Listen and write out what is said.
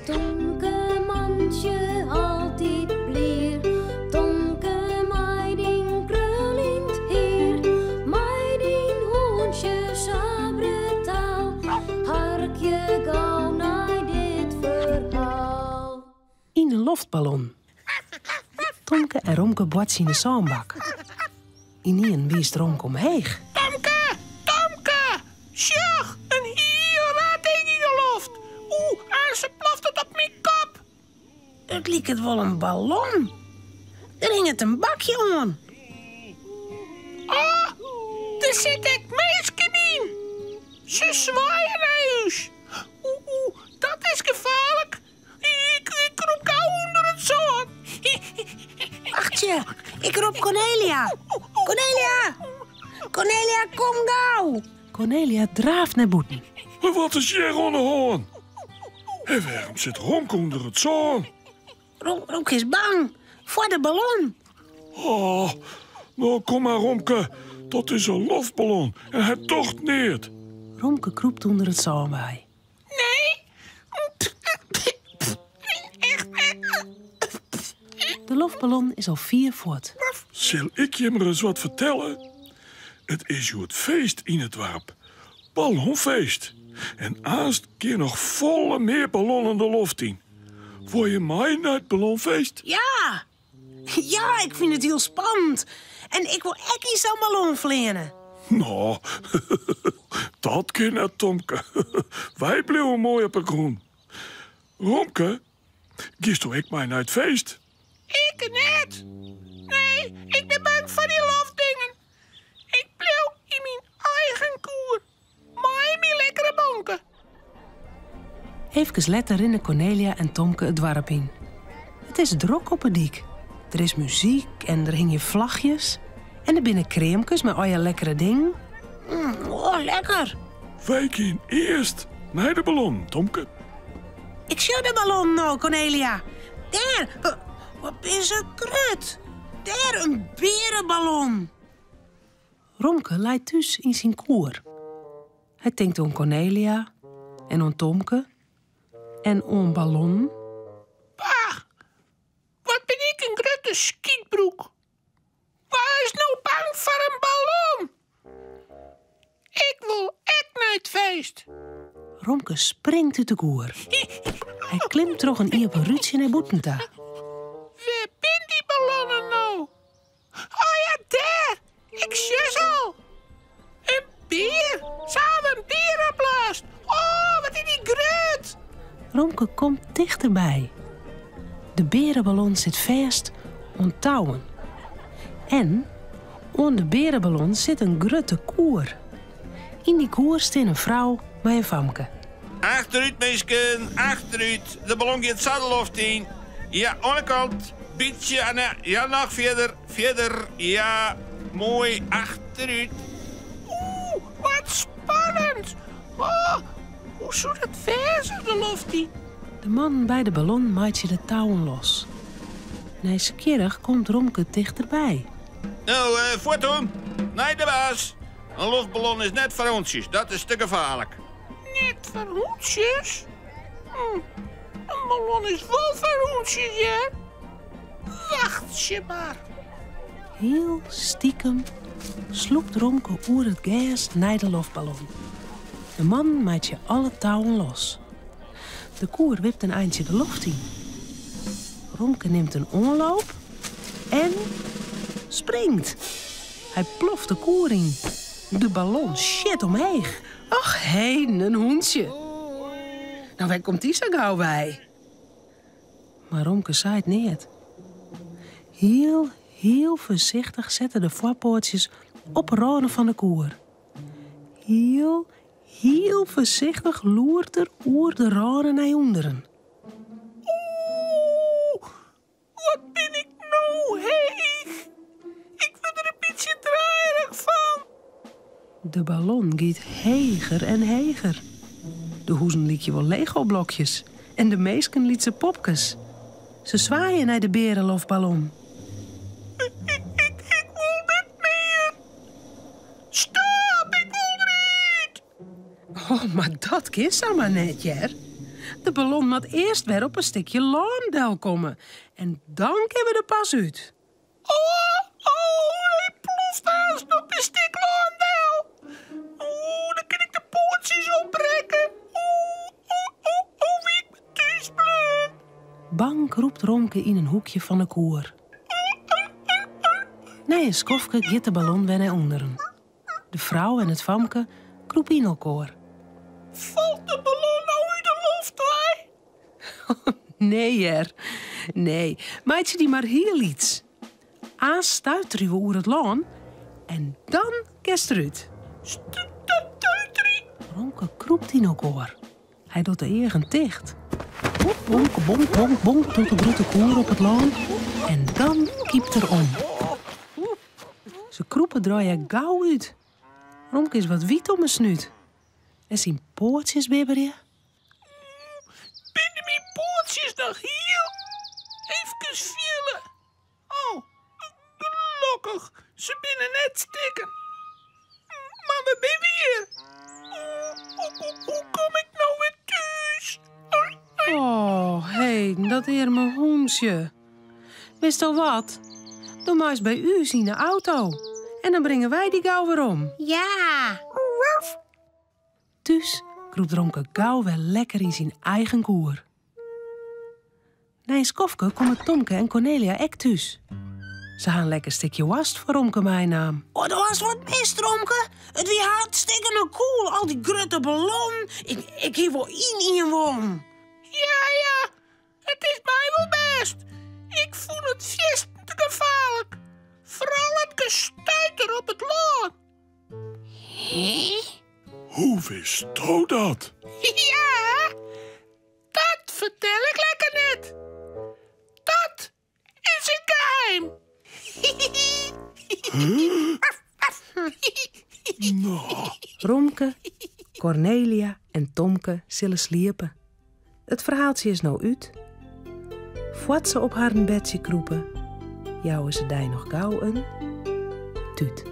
Tomke mantsje altyd blier, Tomke mei dyn kruljend hier, mei dyn hûntsje sa brutaal, harkje gau nei dit ferhaal. Yn de loftballon. Tomke en Romke boartsje yn de sânbak. Ynienen wiist Romke omheech. Tomke! Tomke! Sjoch, in hiel raar ding yn de loft! Oeh, aanst ploft it op myn kop! It liket wol in ballon. Der hinget in bakje oan. Oh, der sitte ek minsken yn! Se swaaie nei ús. Oeh, oeh, dat is gefaarlik. Ik krûp gau ûnder it sân. Wachtsje, ik rop Cornelia. Cornelia! Cornelia, kom gau! Cornelia draaft nei bûten. Wat is hjir oan de hân? En wêrom sit Romke ûnder it sân? Romke is bang foar de ballon. Oh, no kom mar Romke, dat is in loftballon en hy docht neat. Romke krûpt ûnder it sân wei. Nee. De loftballon is al fier fuort. Sil ik jim ris wat fertelle? It is hjoed feest yn it doarp. Ballonfeest. En aanst gean noch folle mear ballonnen de loft yn. Wol je mei nei it ballonfeest? Ja! Ja, ik fyn it hiel spannend. En ik wol ek yn sa'n ballon fleane. No, dat kin net, Tomke. Wy bliuwe moai op 'e grûn. Romke, giesto ek mei nei it feest? Ik net. Nee, ik bin bang foar dy loftdingen. Ik bliuw yn myn eigen koer. Mei myn lekkere bonke. Efkes letter rinne Cornelia en Tomke it doarp yn. It is drok op 'e dyk. Der is muzyk en der hingje flachjes. En der binne kreamkes mei allegear lekkere dingen. Mm, oh, lekker! Wy gean earst nei de ballon, Tomke. Ik sjoch de ballon no, Cornelia. Dêr, wat binne se grut. Dêr in beareballon. Romke leit thús yn syn koer. Hy tinkt oan Cornelia en oan Tomke en oan ballonnen. Bah, wat bin ik in grutte skytbroek. Wa is no bang foar in ballon? Ik wol ek nei it feest. Romke springt út de koer. Hy klimt troch in iepen rútsje nei bûten ta. Wêr binne dy ballonnen no? Oh ja, dêr! Ik sjoch se al. In bear! Se hawwe in bear opblaasd. Oh, wat is dy grut! Romke komt tichterby. De beareballon sit fêst oan touwen. En oan de beareballon sit in grutte koer. Yn dy koer stean in frou mei in famke. Achterút, minsken, achterút. De ballon giet sa de loft yn. Ja, oan de kant. Bytsje, ah, nee, ja, noch fierder, fierder. Ja, moai, achterút. Oeh, wat spannend. Oh, hoe soe dat wêze, de loft yn? De mannen by de ballon meitsje de touwen los. Nijsgjirrich komt Romke tichterby. No, eh, fuort doen. Nei de baas. In loftballon is net foar hûntsjes, dat is te gefaarlik. Net foar hûntsjes? Hm, in ballon is wol foar hûntsjes, hear. Wachtsje mar. Hiel stikem slûpt Romke oer it gers nei de loftballon. De mannen meitsje alle touwen los. De koer wipt in eintsje de loft yn. Romke nimt in oanloop en springt. Hy ploft de koer yn. De ballon sjit omheech. Och heden, in hûntsje. No, wêr komt dy sa gau wei? Mar Romke seit neat. Hiel, hiel foarsichtich set er de foarpoatsjes op 'e râne fan de koer. Hiel, hiel foarsichtich loert er oer de râne nei ûnderen. Oeh, wat bin ik no heech. Ik wurd der in bytsje draaierich fan. De ballon giet heger en heger. De huzen lykje wol Lego-blokjes en de minsken lytse popkes. Se swaaie nei de beareloftballon. Ik wol net mear. Stop, ik wol derút. Oh, mar dat kin samar net, hear. De ballon moat earst wer op in stikje lân delkomme en dan kinne we der pas út. Oh, oh, hy ploft aanst op in stik lân del. Oeh, dan kin ik de poatsjes opbrekke. Oeh, oeh, oeh, oeh, wie ik mar thús bleaun. Bang krûpt Romke yn in hoekje fan 'e koer. Nei in skoftke giet de ballon wer nei ûnderen. De frou en it famke krûpe yn elkoar. Falt de ballon no út de loft wei? Nee hear, nee, meitsje dy mar hiel lyts. Aanst stuiterje we oer it lân en dan kinst derút. Stuiterje? Romke krûpt yn elkoar. Hy docht de eagen ticht. Bonk, bonk, bonk, bonk docht de grutte koer op it lân en dan kypt er om. Se krûpe der allegear gau út. Romke is wat wyt om 'e snút en syn poatsjes bibberje. Binne myn poatsjes noch hiel? Efkes fiele. Oh, gelokkich, se binne net stikken. Mar wêr binne we hjir? Hoe kom ik no wer thús? Oh, heden, dat earme hûntsje. Witsto wat? Do meist by ús yn de auto en dan bringe wy dy gau werom. Ja! Thús krûpt Romke gau wer lekker yn syn eigen koer. Nei in skoftke komme Tomke en Kornelia ek thús. Se ha in lekker stikje woarst foar Romke meinaam. Oh, do hast wat mist, Romke. It wie hartstikkene cool, al dy grutte ballonnen. Ik, ik hie wol yn ien wollen. Ja, ja, it is my wol bêst. Ik fûn it fierstente gefaarlik. Foaral it gestuiter op it lân. Hé? Hoe witsto dat? Ja, dat fertel ik lekker net. Dat is in geheim. No. Romke, Kornelia en Tomke sille sliepe. It ferhaaltsje is no út. Foar't se op harren bedsje krûpe, jouwe se dy noch gau in tút.